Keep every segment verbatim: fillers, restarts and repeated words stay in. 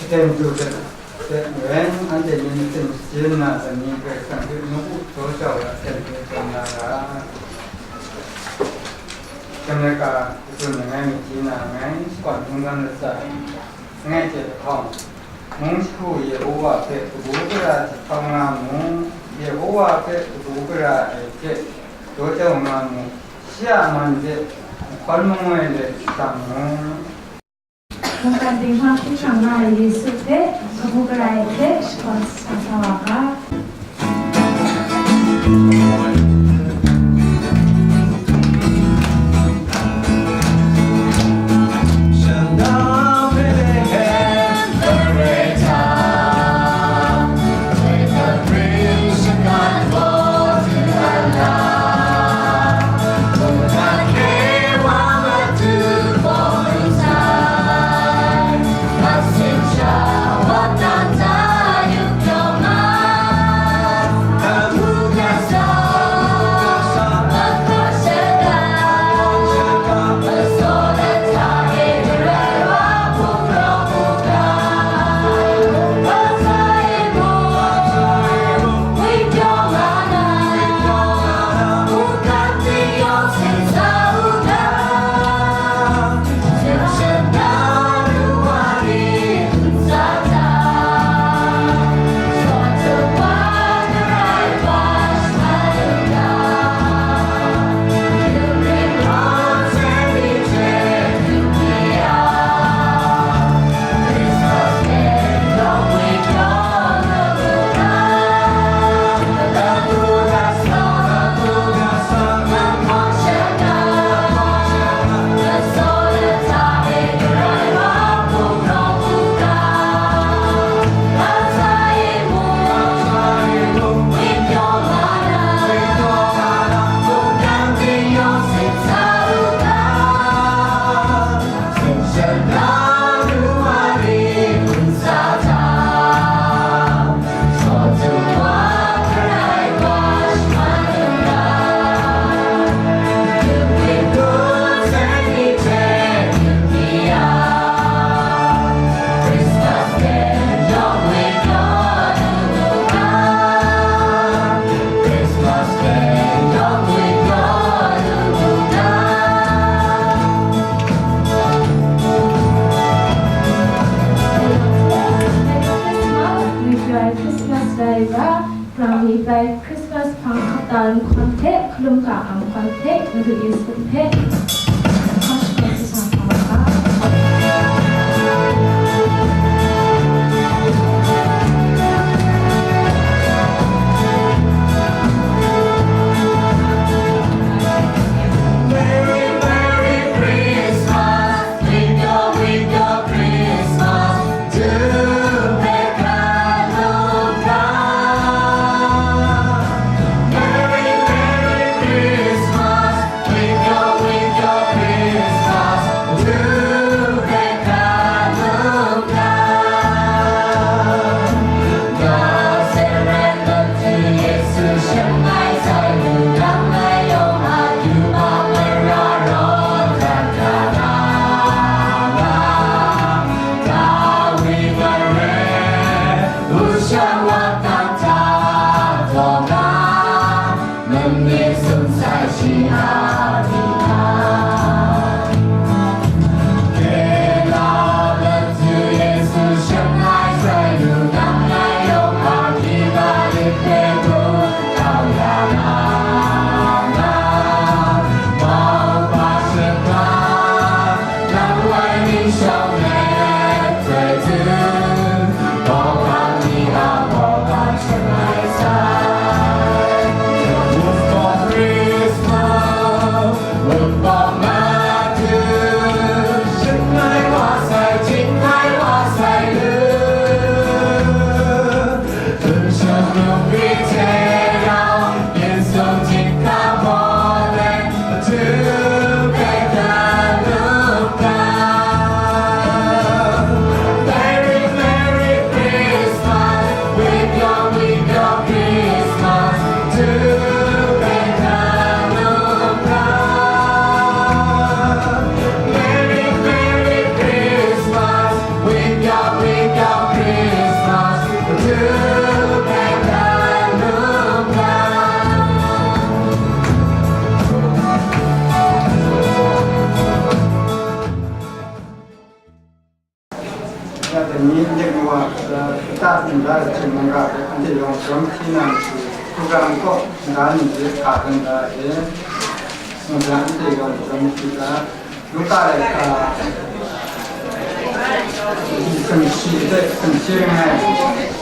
Teng du hte, hte maren anhte myit masin shajin na ai ni Karai Kasang hpe nawku jaw jau ai aten hpe tawn na ra. Shanglai ka jahtum langai mi hti na ngai, shakawn hkungran latsa ai, langai hte lahkawng, mung shagu Yehowa hpe kabu gara jahtau nga mu, Yehowa hpe kabu gara ai hte jaw jau nga mu, shi a man hte mahkawn mangoi let shang mu. Mungkan dinghpang hpyi hkrang nga ai Yesu hpe kabu gara ai hte shakawn sa sa wa ga. Christmas lai ra, rang mi bai Christmas hpang hkap ta ai mahkawn hte, hkalum ga ai mahkawn hte, Madu Yesu hpe, hkawm shakawn shaja sa ga. Merry, Merry Christmas, Window, Window Christmas, to make a long time. Merry, Merry Christmas, Window, Window Yawm hti na matu, hkungran kaw nda ni hte hka dan da ai. Mungdan anhte gaw yawm hti ga, Luka laika, sumshi hte sumshi ring ai.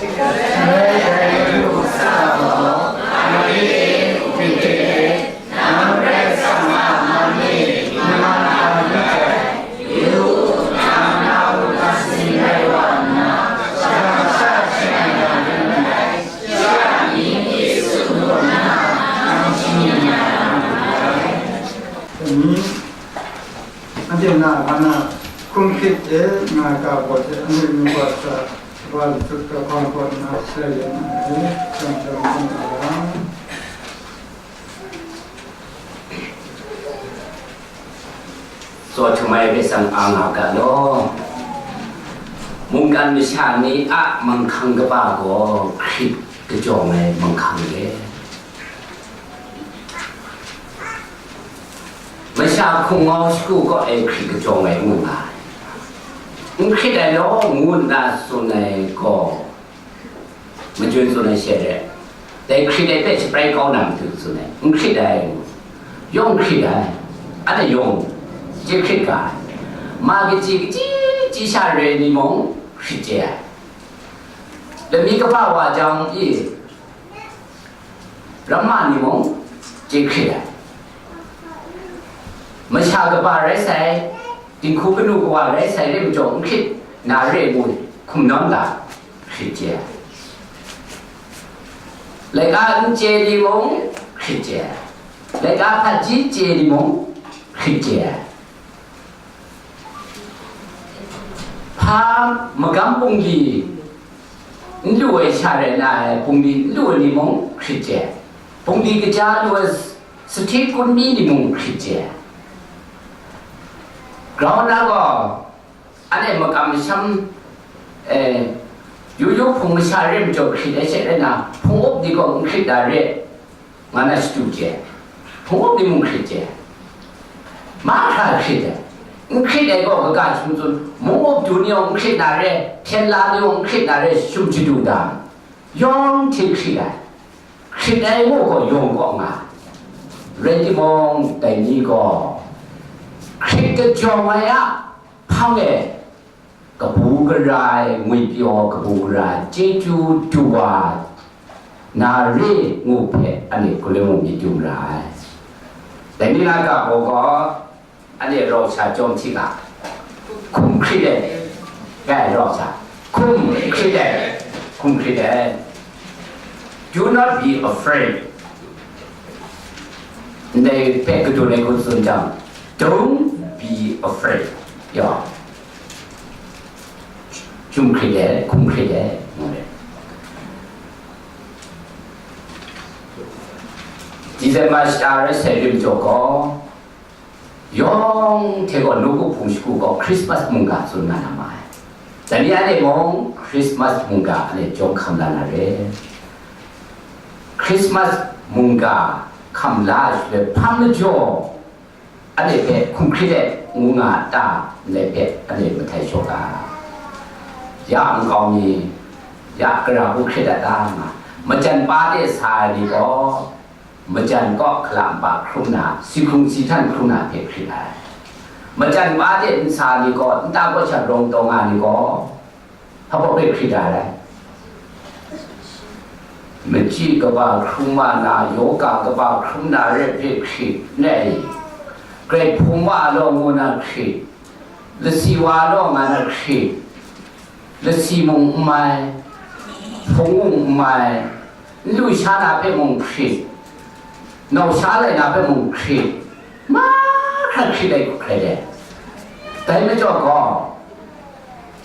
Shaloi dai Luka gaw, Mari e, Mari e, nang Karai Kasang a man e, n man ai myit dai. Yu u, nang na u na sin rai wa nna, shadang sha shing ai na rin ndai. Shi a mying Yesu ngu nna, nang shinggyim ya na rin ndai. Dai ni, anhte na a hpa na hkum hkrit e, nga ga baw hte anhte nu wa sa, wa lachyut ga hpang kaw nna shalai ya na ai, chyam chyam hkum hkra ai. Tsaw htum ai hpe tsang a nga ga law. Mungkan masha ni a manghkang kaba gaw hkrit kajawng ai manghkang re. Masha hkungau shagu kaw e hkrit kajawng ai ngu nga ai. N hkrit ai law, ngu nna tsun ai gaw, majun tsun ai she re, dai hkrit ai hpe shabrai kau na matu tsun ai, n hkrit ai, yawng hkrit ai, anhte yawng chye hkrit ga ai, ma kaji kaji chyi sha re ni mung hkrit chye ai, lami kaba wa jang i, ramma ni mung chye hkrit ai, masha kaba rai sai, dinghku kanu kawa rai sai re majaw, n hkrit na re ngu hkum nawn ga, hkrit chye ai. Laika n chye ni mung hkrit chye ai. Laika hpaji chye ni mung hkrit chye ai. Hpa magam bungli n lu ai sha rai na ai, bungli n lu ai ni mung hkrit chye ai. Bungli kaja lu ai, sahti kunmi ni mung hkrit chye ai. Grau na gaw, anhte makam masham, eh, yu yu hpung masha re majaw hkrit ai she rai na, hpung up ni gaw n hkrit na re, nga na shadu chye, hpung up ni mung hkrit chye, mahkra hkrit ai. N hkrit ai gaw kaga shum tsun, mung up du ni gaw n hkrit na re, hpyen la ni gaw n hkrit na re, shum shadu da, yawng hte hkrit ai. Hkrit ai ngu gaw yawng kaw nga, rai timung, dai ni gaw hkrit kajawng ai a hpang e, kabu gara ai, ngwipyaw kabu gara ai, chyeju du wa na re ngu hpe, anhte hkun rai mung myit yu mara ai. Dai ni na ga gaw, anhte rau sha chyawm hti ga, hkum hkrit ai, dai rau sha, hkum hkrit ai, hkum hkrit ai. Do not be afraid. Ndai hpe kadun ai hku tsun jang, don't be afraid. Ya. Chyum hkrit ai, hkum hkrit ai, ngu ai. December shata rai sai rim jaw gaw, yawng hte gaw nawku hpung shagu gaw Christmas mungga tsun nga na ma ai. Dai ni anhte mung Christmas mungga anhte jawng hkam la na re. Christmas mungga hkam la ai shaloi, hpa majaw anhte hpe hkum hkrit ai ngu nga a ta, ndai hpe anhte mahtai shaw ga. Ya nkau mi, ya gara hku hkrit a ta nga, majan pa de sa ai ni gaw, majan kaw hkala npa hkrum na, si hkrung si htan hkrum na hpe hkrit ai. Majan pa de n sa ni gaw, nta kaw sha rawng taw nga ni gaw, hpa baw hpe hkrit ai. Machyi kaba hkrum wa na, yoga kaba hkrum na re hpe hkrit, nai, grai hpung wa law ngu na hkrit, lasi wa law nga na hkrit, lasi mung n mai, hpung mung n mai, n lu sha na hpe mung hkrit, nau sha lai na hpe mung hkrit, mahkra hkrit ai hku hkrai ai. Dai majaw gaw,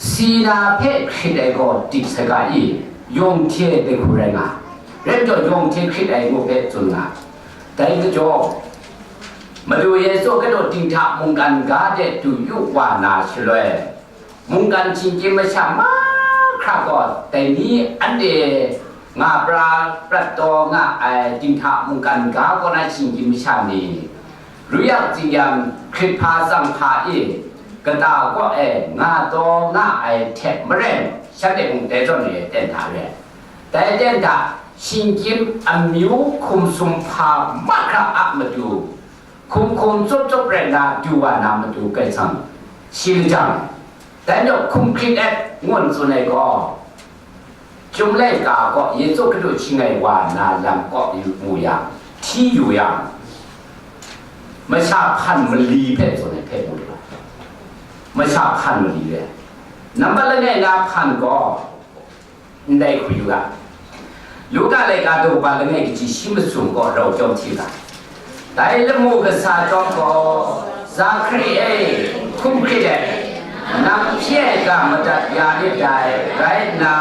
si na hpe hkrit ai gaw dik saga i, yawng hte dai hku rai nga, rai majaw yawng hte hkrit ai ngu hpe tsun nga. Dai majaw, Madu Yesu kanu dinghta mungkan ga de du yu wa na shaloi, mungkan shinggyim masha mahkra gaw dai ni anhte nga pra prat taw nga ai dinghta mungkan ga kaw na shinggyim masha ni, ru yang, tsing yang, hkrit hpa tsang hpa e, kata kaw e nga taw nga ai hte maren, shanhte mung dai zawn re ai ten hta re ai. Dai ten hta Shinggyim amyu hkum sumhpa mahkra a matu, hkum hkum tsawp tsawp rai na du wa na matu Karai Kasang shi lajang, dai majaw hkum hkrit et ngu n tsun ai gaw, Chyum laika kaw Yesu Hkristu hkying ai wa na lam kaw yu mu yang, hti yu yang, masha hpan mali hpe tsun ai hpe mu lu ai. Masha hpan mali re. Nambat langai na hpan gaw, ndai hku yu ga. Luka laika daw kaba langai kaji shi masum gaw rau chyawm hti ga. Dai lamu kasa chyawm gaw, Zakari e, hkum hkrit ai, nang hpyi ai ga madat ya myit dai, rai nna,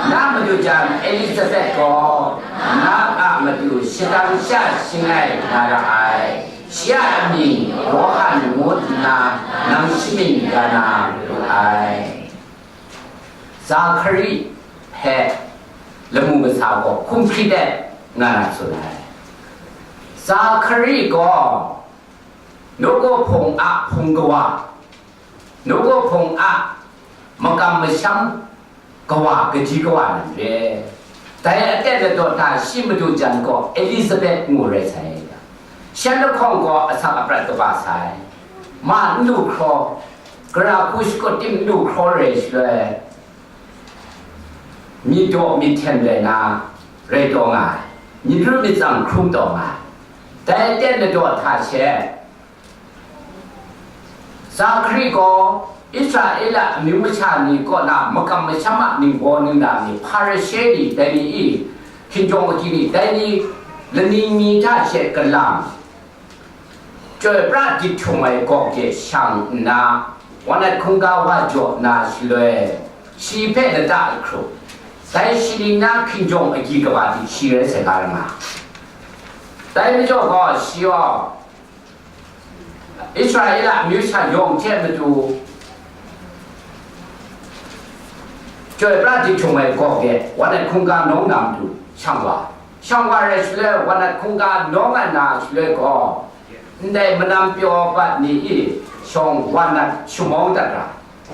na madu jan Elizabet gaw, na a matu shadang sha shangai na ra ai, shi a mying Yawhan ngu nna nang shamin ya na maru ai. Zakari hpe lamu kasa gaw hkum hkrit ai, nga na tsun ai. Zakari gaw nawku hpung a hpung kawa, nawku hpung a makam masham kawa, kaji kawa nan re. Dai aten ladaw hta shi madu jan gaw Elizabet ngu rai sai. Shan lahkawng gaw asak aprat kaba sai. Ma n lu hkraw, gara hku shakut tim n lu hkraw rai shaloi, myit daw myit hten rai na, rai taw nga ai, myit ru myit tsang hkrum taw nga ai. Dai aten ladaw hta she, Zakari gaw Israela amyu masha ni kaw na makam masham a ningbaw ningla ni, Hparishe ni, dai ni i, hkinjawng agyi ni, dai ni laning mi hta she kalang, chyoi pra dik htung ai gawk de shang nna, wanat hkungga wa jaw nna shaloi, shi hpe lata ahkrup, dai shi ning na hkinjawng agyi kaba hte shi rai sai ga nga. Dai majaw gaw shi gaw Israela amyu sha yawng hte matu chyoi pra dik htung ai gawk de wanat hkungga nawng na matu shang wa. Shang wa rai shaloi, wanat hkungga nawng ai na shaloi gaw, ndai manam pyaw bat ni i shawng wanat shamawng dat ra,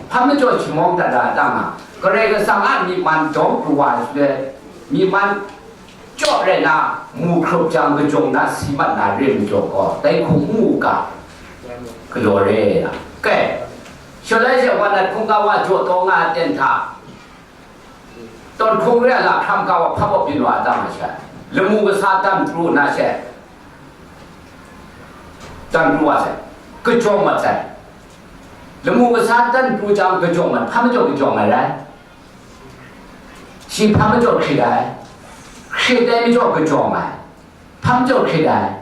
hpa majaw shamawng dat ra, dang a, Karai Kasang a myi man dawng pru wa ai shaloi, myi man jaw rai na, mu hkrup jang kajawng na si mat na re majaw gaw, dai hkum n mu u ga, galaw re ai. Kai, shaloi she wanat hkungga wa jaw taw nga ai aten hta, tawn hkung re ai lahkram ga wa hpa baw byin wa ai, dang a she, lamu kasa dan pru na she, dan pru wa sai, kajawng mat sai. Lamu kasa dan pru jang kajawng mat, hpa majaw kajawng ai rai? Shi hpa majaw hkrit ai? Hkrit ai majaw kajawng ai. Hpa majaw hkrit ai?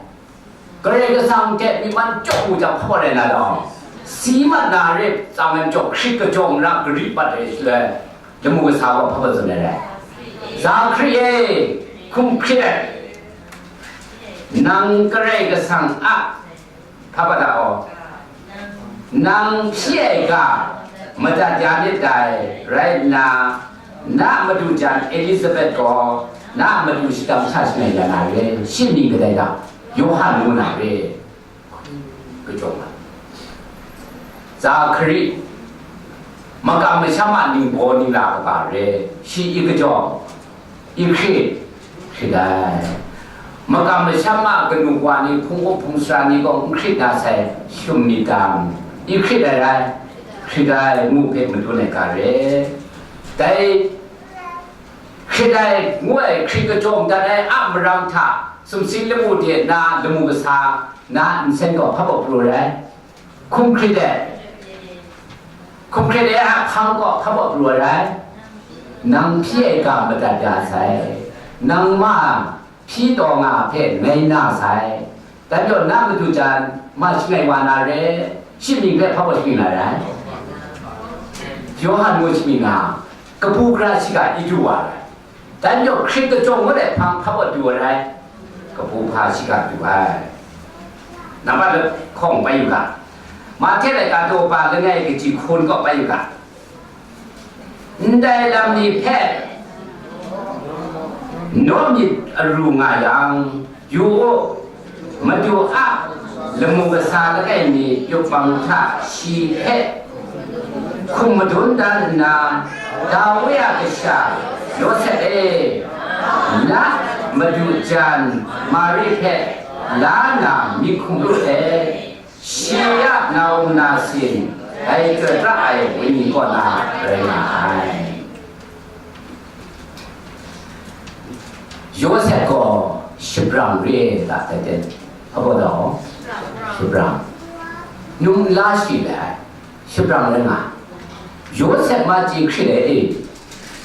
Karai Kasang hte myi man jaw mu jang hpa rai na law, si mat na re, tsang ai majaw hkrit kajawng ra gari bat ai shaloi, lamu kasa gaw hpa baw tsun ai rai? Zakari e, hkum hkrit ai. Nang Karai Kasang a, hpa baw ta gaw, nang hpyi ai ga madat ya myit dai, rai nna, na madu jan Elizabet gaw na matu shadang sha shangai ya na re, shi mying kadai ta? Yawhan ngu na re. Kajawng ai. Zakari, makam masham a ningbaw ningla kaba re, shi i kajawng, i hkrit, hkrit ai. Makam masham a kanu wa ni, hpung up hpung sara ni gaw n hkrit na sai, shum myit dang, i hkrit ai rai, hkrit ai ngu hpe madun ai ga re. Dai hkrit ai ngu ai hkrit kajawng dat ai a marang hta, sumsing lamu de na lamu kasa na nsen gaw hpa baw pru ai rai? Hkum hkrit ai, hkum hkrit ai a hpang gaw hpa baw pru ai rai? Nang hpyi ai ga madat ya sai, nang ma hpyi taw nga hpe ngai na sai. Dan gaw na madu jan ma shangai wa na re, shi mying hpe hpa baw shangai na rai? Yawhan ngu shi mying a, kabu gara shiga i du wa ai. Dan gaw hkrit kajawng ngut ai hpang hpa baw du ai rai? Kabu hpa shiga du ai. Nambat lahkawng bai yu ga. Mahte laika daw kaba langai kaji hkun gaw bai yu ga. Ndai lam ni hpe naw myit aru nga yang, yu u, Madu a lamu kasa langai mi yup bang hta shi hpe hkum madun dan nna, Dawi a kasha Yawsep e, La, Madu jan Mari hpe la na myit hkum ru e, shi a na-um nasin, dai chyoi pra ai Wenyi kaw na rai nga ai. Yawsep gaw shabrang re ai ta, dai ten, hpa gaw daw, shabrang, num la shi le ai, shabrang rai nga ai. Yawsep ma chye hkrit ai e,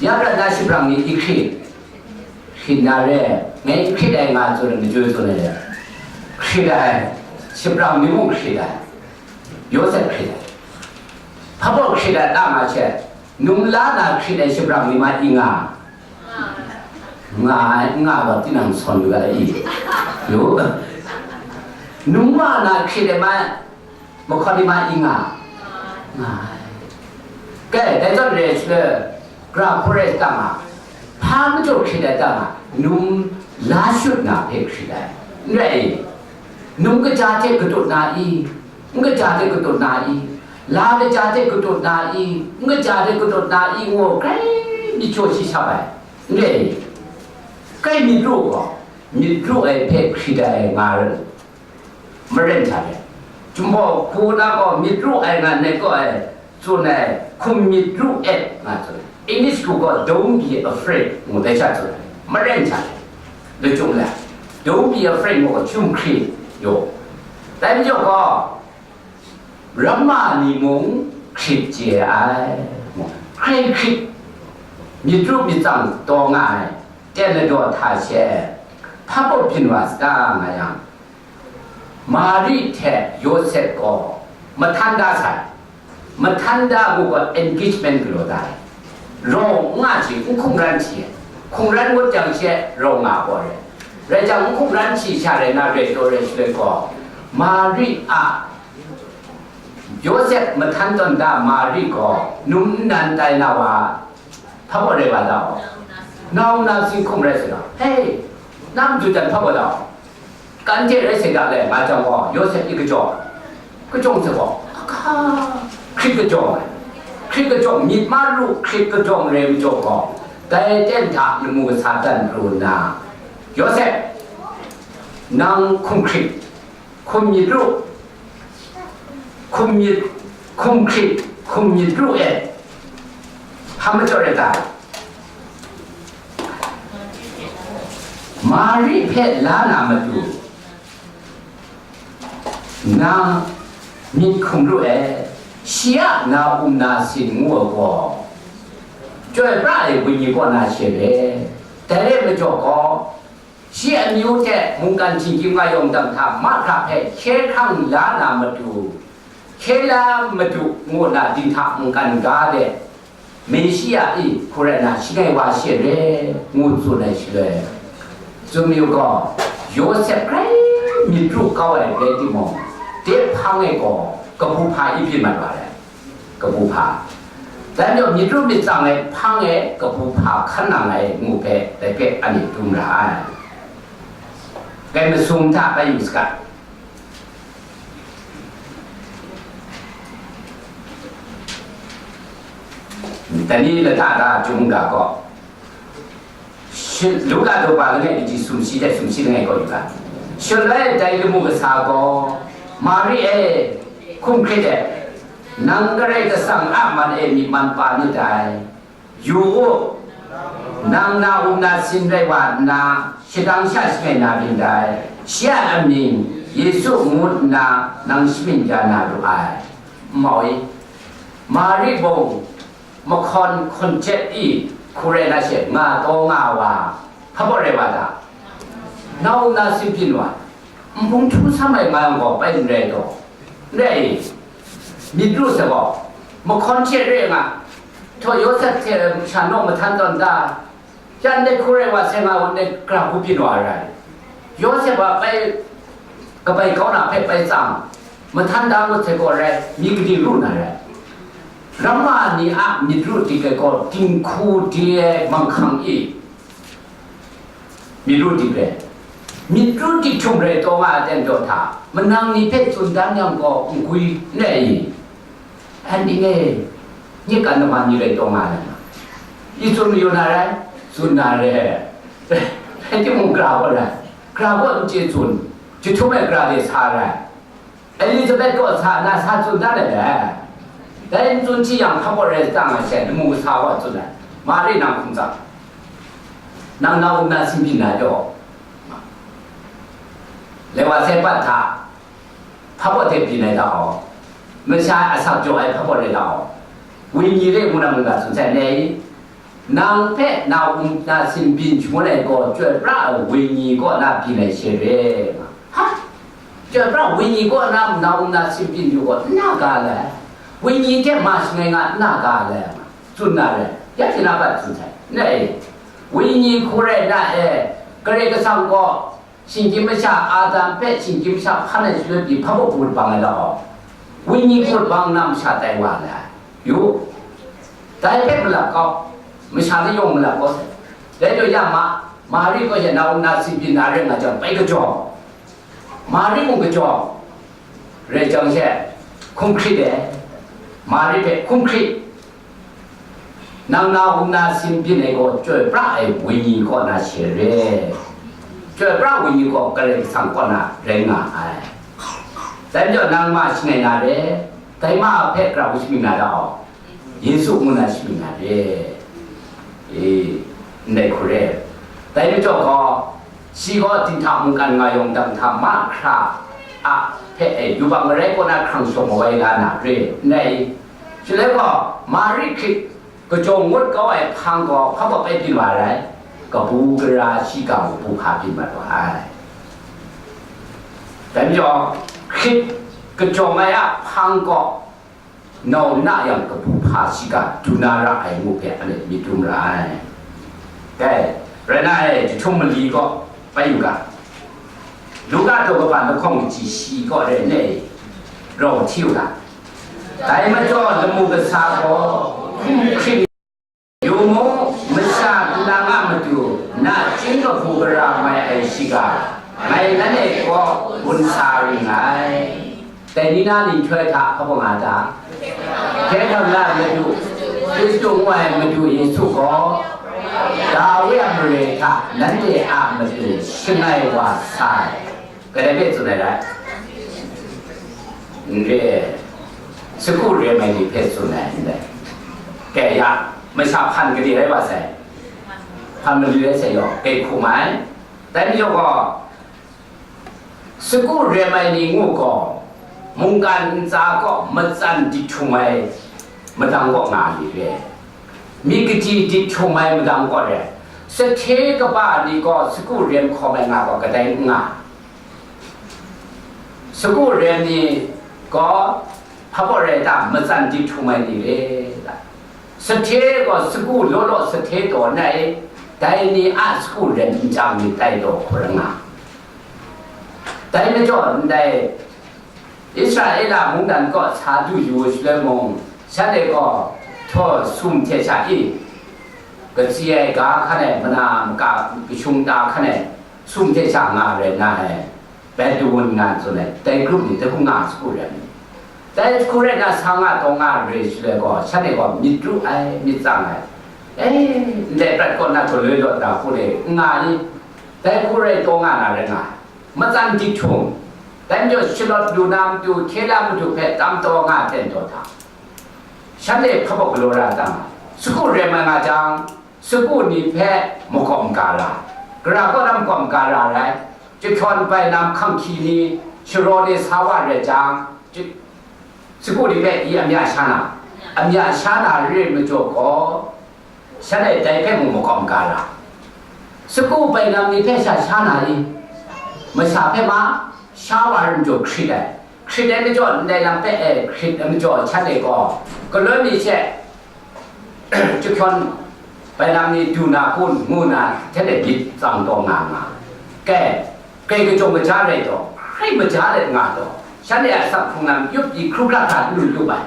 ya prat na shabrang ni i hkrit, hkrit na re, ngai hkrit ai nga tsun ai, majoi tsun ai re, hkrit ai, shabrang ni mung hkrit ai, Yawsep hkrit ai, hpa baw hkrit ai ta nga she, num la na hkrit ai shabrang ni ma i nga, nga ai, n nga gaw tinang sawn yu ga ai i, yu, num la na hkrit ai ma, mahkawn ni ma i nga, nga ai. Kei, dai zawn re ai shaloi, gra hpawt rai ta nga, hpa majaw hkrit ai ta nga, num la shut na hpe hkrit ai, n rai i, num kaja hte katut na i, n kaja hte katut na i, la kaja hte katut na i, n kaja hte katut na i, ngu grai myit jaw shi shap ai, n rai i, kai myit ru gaw, myit ru ai hpe hkrit ai nga rai. Maren hta e, Jinghpaw hku na gaw myit ru ai nga ngai kaw ai tsun ai, hkum myit ru et nga tsun ai. English hku gaw, "Don't be afraid," ngu dai sha tsun ai. Maren hta e, lachyum la, "Don't be afraid," ngu gaw, hkyum hkrit yaw. Dai majaw gaw, ramma ni mung hkrit chye ai, ngu, hkrai hkrit, myit ru myit tsang taw nga ai, ten ladaw hta she, hpa baw byin wa sata nga yang, Mari hte Yawsep gaw mahtan da sai. Mahtan da ngu gaw engagement galaw da ai. Rau n nga hte n hkungran hti ai. Hkungran ngut jang she rau nga gaw re. Rai jang, n hkungran hti sha rai na, rai taw rai shaloi gaw, Mari a, Yawsep mahtan tawn da Mari gaw num nnan tai na wa, hpa baw rai wa ta? Na-um nasin hkum rai sa ta? Hei, na madu jan hpa baw ta? Kan hte rai sai da le, nga jang gaw, Yawsep i kajawng, kajawng sa gaw, ahka, hkrit kajawng ai. Hkrit kajawng, myit ma ru hkrit kajawng rai majaw gaw, dai ten hta lamu kasa dan pru nna, Yawsep, nang hkum hkrit, hkum myit ru, hkum myit, hkum hkrit, hkum myit ru e. Hpa majaw rai ta? Mari hpe la na matu, nang myit hkum ru e, shi a na-um nasin ngu ai gaw, chyoi pra ai Wenyi kaw na she re, dai rai majaw gaw, shi amyu hte mungkan htingkying a yawng dam hta mahkra hpe hkye hkrang la na matu, hkye la matu ngu na dinghta mungkan ga de, Meshia i hku rai na, shi ngai wa she re, ngu tsun ai shaloi, tsun mayu gaw, Yawsep grai myit ru kau ai rai timung, de hpang e gaw kabu hpa i byin mat wa ai, kabu hpa. Dai majaw, myit ru myit tsang ai hpang e kabu hpa hkan nang ai ngu hpe, dai hpe anhte dum ra ai. Dai masum hta bai yu saga. Dai ni lata da, Chyum ga gaw, shi-, Luka daw ba langai kaji sumshi hte sumshi langai kaw yu ga. Shaloi dai lamu kasa gaw, Mari e, hkum hkrit e, nang Karai Kasang a man e myit man pa nit dai. Yu u, nang na-um nasin rai wa nna, shadang sha shangai na rin dai, shi a amying Yesu ngu nna nang shamyin ya na ru ai. Nmau i, Mari mung mahkawn hkawn hte i hku rai na she nga taw nga wa, hpa baw rai wa ta? Na-um nasin byin wa, nbung htu sam ai nga yang gaw, bai n rai taw? N rai i? Myit ru sai gaw, mahkawn hte re nga, htaw Yawsep hte sha naw mahtan tawn da, yan de hku rai wa sai nga, wun de gra hku byin wa ai rai. Yawsep a bai, kabai kau na hpe bai tsang, mahtan da ngut sai gaw rai, myit gade ru na rai. Ramma ni a myit ru dik ai gaw, dinghku de ai manghkang i, myit ru dik rai. Myit ru dik htum rai taw nga ai ten jaw hta, manang ni hpe tsun dan yang gaw, n gwi n rai i? Anhte e, nye kan nama ni rai taw nga ai, i tsun mayu na rai? Tsun na re. Rai timung, gara gaw rai, gara gaw n chye tsun, jahtum ai gara de sa rai. Elizabeth gaw sa nna sa tsun dat ai dai. Dai n tsun hti yang, hpa baw rai tsang ai she, lamu kasa gaw tsun ai, Mari nang hkum tsang, nang na um na sin byin na jaw, lai wa sai pat hta, hpa baw hte byin ai da aw, masha asak jaw ai hpa baw rai da aw, wenyi re ngu na mungga tsun sai, nai, nang hpe na um na sin byin shangun ai gaw, chyoi pra ai wenyi kaw na byin ai she re. Ha? Chyoi pra wenyi kaw na, na um na sin byin yu gaw, n na ga le? Wenyi hte ma shangai nga, n na ga le? Tsun na re, ya hte na bat tsun sai, nai, wenyi hku rai na e, Karai Kasang gaw shinggyim masha Adam hpe shinggyim masha hpan ai shaloi pyi hpa baw bu bang ai law, wenyi hku bang na masha tai wa ai. Yu, dai hpe malap kau, masha ni yawng malap kau sai. Dai jaw ya ma, Mari gaw ya na um na sin byin na rai nga jang, bai kajawng, Mari mung kajawng, rai jang she, hkum hkrit ai, Mari hpe hkum hkrit. Nang na um na sin byin ai gaw, chyoi pra ai wenyi kaw na she re. Chyoi pra wenyi gaw Karai Kasang kaw na rai nga ai. Dai majaw nang ma shangai na re, dai ma a hpe gara hku shamying na ra aw, Yesu ngu na shamying na re. E, ndai hku re. Dai majaw gaw, shi gaw dinghta mungkan nga yawng dang hta mahkra a hpe e yubak marai kaw na hkrang shawng mawai la na re, ndai. Shaloi gaw, Mari hkrit kajawng ngut kau ai hpang gaw hpa baw bai byin wa ai rai, kabu gara shiga mung bu hpa byin mat wa ai. Dai majaw, hkrit kajawng ai a hpang gaw, nau na yang kabu hpa shiga du na ra ai ngu hpe anhte myit dum ra ai. Dai, rai na e, jahtum mali gaw bai yu ga. Luka daw kaba lahkawng kaji shi kaw rai nna e, rau hti u ga. Dai majaw lamu kasa gaw hkum hkring yu mu, masha nlang a matu nachying kabu gara mai ai shiga, ngai nanhte kaw gun sa ri nngai. Dai ni na nhtoi hta hpa nga ta? Hkye hkrang na Madu, Hkristu ngu ai Madu Yesu gaw, Dawi a mare hta nanhte a matu shangai wa sai. Kadai hpe tsun ai rai? N re, sagu rem ai ni hpe tsun ai ndai. Kei ya, masha hpan gade rai wa sai, hpan mali rai sai yaw, kei hkum ai. Dai majaw gaw, sagu rem ai ni ngu gaw, mungkan ntsa kaw matsan dik htum ai madang kaw nga li re. Myit kaji dik htum ai madang kaw re. Sahte kaba ni gaw sagu rem hkawm ai nga gaw kadai n nga. Sagu rem ni gaw hpa baw rai ta, matsan dik htum ai ni re ta. Sahte gaw sagu law law sahte taw nai, dai ni a sagu rem n chyang myit dai taw hkrum nga. Dai majaw ndai Israela mungdan kaw sa du yu shaloi mung, shanhte gaw htaw sum hte sha i, katsi ai ga hkan e, mana maka kashung ta hkan e, sum hte sha nga rai na ai, Bedouin nga tsun ai, dai grup ni, dai hku nga sagu rai ni. Dai hku rai na, sa nga taw nga re shaloi gaw, shanhte gaw myit ru ai, myit tsang ai. E, ndai prat kaw na galoi lawt na hku re, n nga ni? Dai hku rai taw nga na rai nga ai. Matsan dik htum, dai majaw shalawt lu na matu, hkye la matu hpe tam taw nga ten taw hta, shanhte hpa baw galaw ra tam ai. Sagu rem ai nga jang, sagu ni hpe makawp maga ra, gara kaw na makawp maga ra rai, jahkyawn bainam hkang hkyi ni, sharaw de sa wa rai jang, j-, sagu ni hpe i amya sha na, amya sha na re ai majaw gaw, shanhte dai hpe mung makawp maga ra. Sagu bainam ni hpe sha sha na i? Masha hpe ma, sha wa rai majaw hkrit ai. Hkrit ai majaw ndai lam hpe e hkrit ai majaw shanhte gaw, galoi mi she, jahkyawn bainam ni du na kun ngu na, hte de myit tsang taw nga nga. Kai, kai kajawng kaja rai taw, hkrai maja let nga taw, shanhte a asak hkrung lam yup di hkru hkra hta n lu yup ai.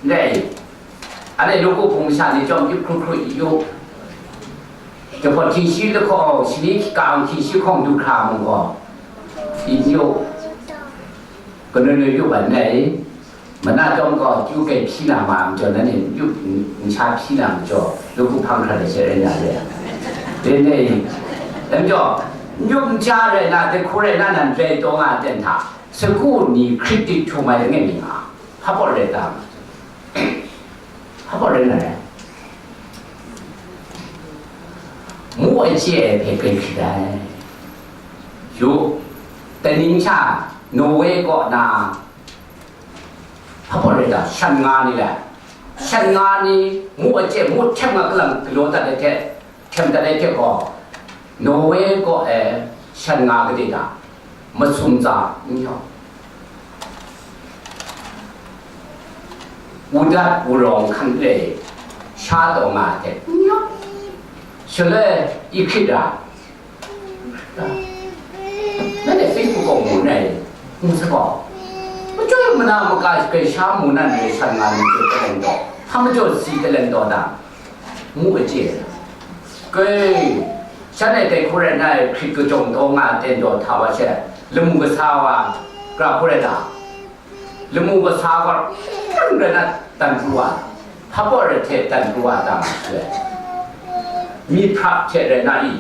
Ndai, anhte nawku hpung masha ni chyawm yup hkru hkru i yu. Jahpawt hkying shi lahkawng, shani kang hkying shi hkawng du hkra mung gaw, i yu. Kanu nu yup ai ndai, mana chyawm gaw kyu kai hpyi na ma majaw, nanhte yup n-, n sha hpyi na majaw, nawku hpang hkra de she rai na re ai. Dai ni, dai majaw, n yup n ja rai na, dai hku rai na, nan rai taw nga ai ten hta, sagu ni Hkrit dik htum ai langai mi nga, hpa baw rai ta nga, hpa baw rai na rai. Mu a chye ai hpe grai hkrit ai. Yu, taning sha, Norway kaw na, hpa baw rai ta, shan nga ni le, shan nga ni, mu a chye, mu htem nga kalang galaw dat ai hte, htem dat ai hte gaw, Norway kaw e shan nga kade da, masum tsa n hyaw, wudat wurawng hkan re, sha taw nga ai hte n hyaw, shaloi i hkrit ra, nanhte Facebook kaw mu nai, n sa gaw, machyoi mana maka kai sha mu nan re shan nga ni hte talent taw, hpa majaw si talent taw da, ngu a chye. Koi, shan e dai hku rai na, Hkrit kajawng taw nga ai ten daw hta wa she, lamu kasa wa, gra hku rai na, lamu kasa gaw, rai na, dan pru wa, hpa baw rai hte dan pru wa, dang shaloi, myit hprap hte rai na i,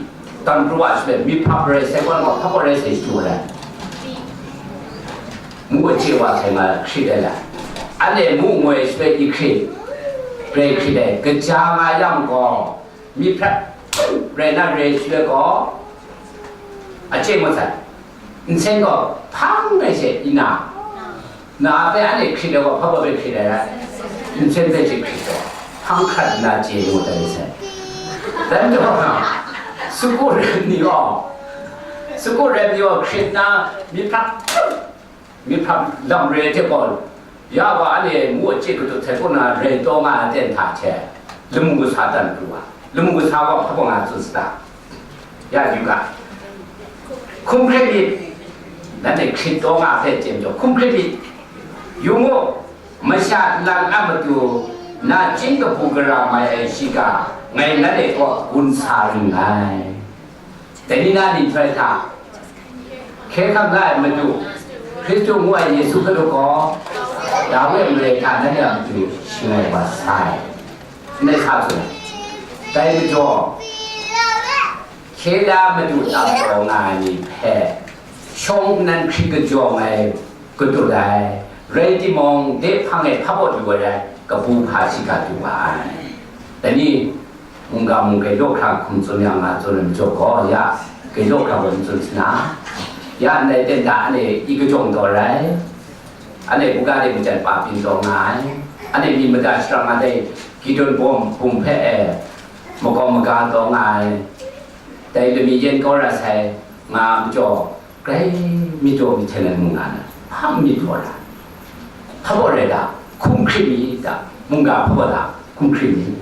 dan pru wa shaloi, myit hprap rai sai gaw, hpa baw rai sai shadu rai. Mu a chye wa sai nga hkrit ai la, anhte mu ngoi shaloi i hkrit, rai hkrit ai, kaja nga yang gaw, myit hprap rai na rai shaloi gaw, a chye ngut sai, nsen gaw hpang ai she i na, na hpe anhte hkrit ai gaw, hpa baw hpe hkrit ai rai, nsen hpe chye hkrit gaw, hpang hkrat nna chye ngut ai sai. Dai majaw, sagu rai ni gaw, sagu rai ni gaw hkrit na, myit hprap, myit hprap lam re ai hte gaw, ya wa anhte mu a chye katut hte kaw na rai taw nga ai ten hta hte, lamu kasa dan pru wa, lamu kasa gaw hpa baw nga tsun sata? Ya yu ga, hkum hkrit myit, nanhte hkrit taw nga ai hpe chye majaw, hkum hkrit myit. Yu mu, masha nlang a matu nachying kabu gara mai ai shiga, ngai nanhte kaw gun sa ring ngai. Dai ni na nhtoi hta, hkye hkrang la ai Madu, Hkristu ngu ai Yesu Hkristu gaw, Dawi a mare hta nanhte a matu shangai wa sai. Ndai sa tsun ai. Dai majaw, hkye la Madu tam taw nga ai ni hpe, shawng nnan hkrit kajawng ai, katut ai, rai timung, de hpang e hpa baw du ai rai, kabu hpa shiga du wa ai. Dai ni, mungga mung grai law hkra hkum tsun yang nga tsun ai majaw gaw, ya, grai law hkra gaw n tsun sana, ya ndai ten da anhte i kajawng taw rai, anhte buga de majan pa byin taw nga ai, anhte myit mada shara nga dai Gideon bawm hpung hpe e makau maga taw nga ai, dai lami yen kau ra sai nga majaw, grai myit daw myit hten ai mung nga na, hpa myit daw ra, hpa baw rai da, hkum hkrit mi da, mungga hpa baw da, hkum hkrit mi.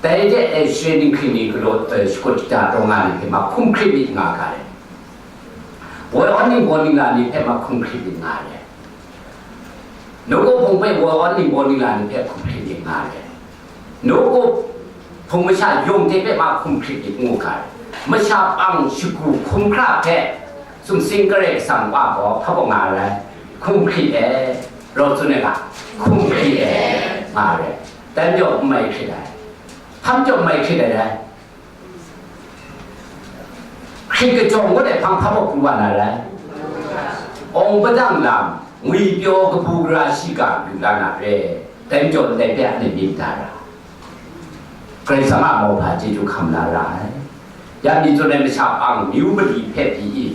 Dai de e share dinghpring ni galaw, eh, shakut shada taw nga ni hpe ma hkum hkrit myit nga ga ai. Woi awn ning baw ning la ni hpe ma hkum hkrit myit nga ai. Nawku hpung hpe woi awn ning baw ning la ni hpe hkum hkrit myit nga ai. Nawku hpung masha yawng hte hpe ma hkum hkrit myit ngu ga ai. Masha pang shagu hkum hkra hpe sumsing Karai Kasang Wa gaw hpa baw nga ai. Hkum hkrit e, rau tsun ai ga, hkum hkrit e, nga ai. Dai majaw n mai hkrit ai. Hpa majaw n mai hkrit ai rai? Hkrit kajawng ngut ai hpang hpa baw pru wa na rai? Awng padang lam, ngwipyaw kabu gara shiga lu la na re. Dai majaw ndai hpe anhte myit da ra. Karai Kasang a mauhpa chyeju hkam la ra ai. Ya mi tsun ai masha pang myu mali hpe pyi i,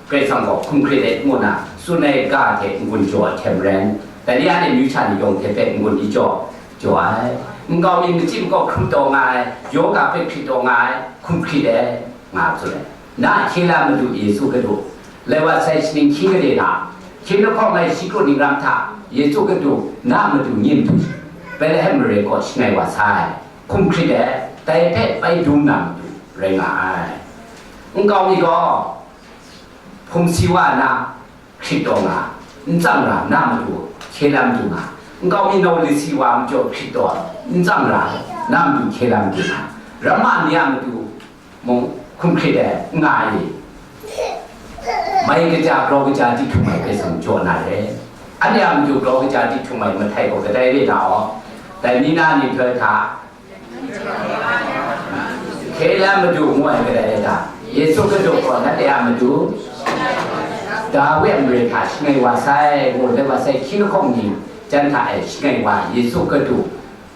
Karai Kasang gaw hkum hkrit ai ngu na tsun ai ga hte n-gun jaw ai hte maren, dai ni anhte myu sha ni yawng hte hpe n-gun i jaw, jaw ai. Nkau mi machyi makau hkrum taw nga ai, yawga hpe hkrit taw nga ai, hkum hkrit ai, nga tsun ai. Na hkye la Madu Yesu Hkristu, lai wa sai shaning hkying gade na, hkying lahkawng ai shi kru ning ram hta, Yesu Hkristu, na Madu yin du, Betlehem mare kaw shangai wa sai, hkum hkrit ai, dai hpe bai dum na Madu rai nga ai. Nkau mi gaw, hpung si wa na, hkrit taw nga, n tsang ra, na Madu hkye la Madu nga, nkau mi nau lit si wa majaw hkrit taw, n tsang ra, na Madu hkye la Madu nga, ramma ni a matu mung hkum hkrit ai, n nga ai. Mai kaja, grau kaja, dihtung ai hpe seng jaw na re. Anhte a matu grau kaja, dihtung ai mahtai gaw kadai re na aw, dai ni na ni htoi hta, Hkye la Madu ngu ai kadai rai ta? Yesu Hkristu gaw nanhte a Madu, Dawi a mare hta shangai wa sai, ngu dai wa sai, hkying lahkawng ni jan hta e shangai wa Yesu Hkristu,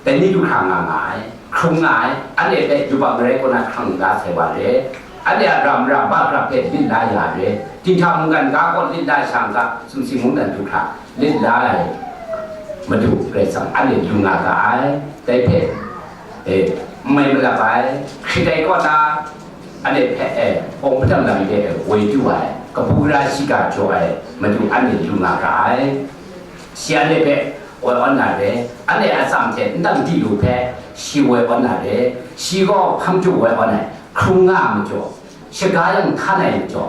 dai ni du hkrang nga nga ai, hkrung nga ai, anhte hpe yubak marai kaw na hkrang la sai wa re, anhte a ram ram ba grap hpe lit la ya re, dinghta mungkan ga kaw lit la shang ga, sumsing mungdan du hkra lit la ai Madu Karai Kasang anhte lu nga ga ai, dai hpe, e, n mai malap ai, hkrit ai kaw na, anhte hpe, e, awng padang lam de, e, woi du ai, kabu gara shiga jaw ai Madu anhte lu nga ga ai. Shi anhte hpe woi awn na re, anhte atsam hte ndang di lu hpe shi woi awn na re, shi gaw hpang du woi awn ai, hkrung nga ai majaw, shaga yang htan ai majaw,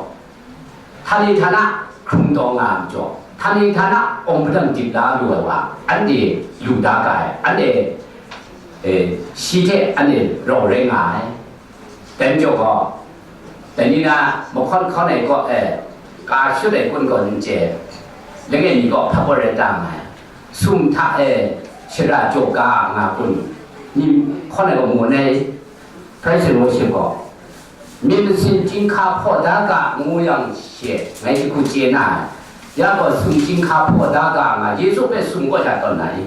htani htana hkrung taw nga ai majaw, htani htana awng padang dip la lu ai wa, anhte lu da ga ai, anhte, e, shi hte anhte rau rai nga ai. Dai majaw gaw, dai ni na mahkawn hkawn ai kaw e, ka shut ai kun gaw n chye, langai mi gaw hpa gaw rai ta nga ai, sum hta e shara jaw ga nga kun, myit hkawn ai gaw mun ai, praise and worship gaw, myit masin chyinghka hpaw da ga ngu yang she, ngai hku chye na ai, ya gaw sum chyinghka hpaw da ga nga, Yesu hpe sum gaw sha tawn na i?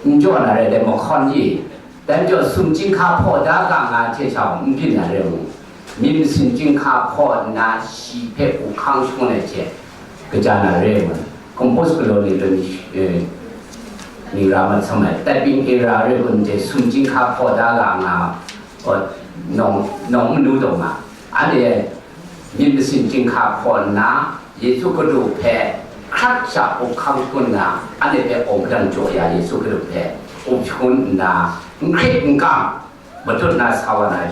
N jaw na rai dai mahkawn i? Dai majaw sum chyinghka hpaw da ga nga hte sha n byin na rai mu? Myit masin chyinghka hpaw nna shi hpe up hkang shangun ai hte kaja na rai mu? Compose galaw ni lun, eh, ni ra mat samai, typing error rai kun hte sum chyinghka hpaw da ga nga, o, nawng, nawng manu taw nga, anhte myit masin chyinghka hpaw nna, Yesu Hkristu hpe hkrat sha up hkang shangun nna, anhte hpe awng padang jaw ya Yesu Hkristu hpe up shangun nna, n hkrit n kang matut na sa wa na,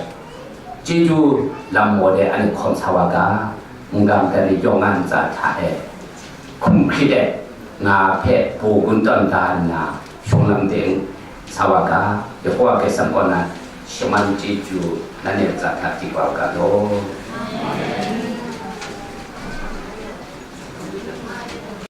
chyeju lam maw de anhte hkawm sa wa ga, mungga madat ni yawng a ntsa hta e, hkum hkrit ai nga hpe baw gun tawn da nna, shawng lam de sa wa ga, Yehowa Karai Kasang kaw na shaman chyeju nanhte ntsa hta di wa ga law.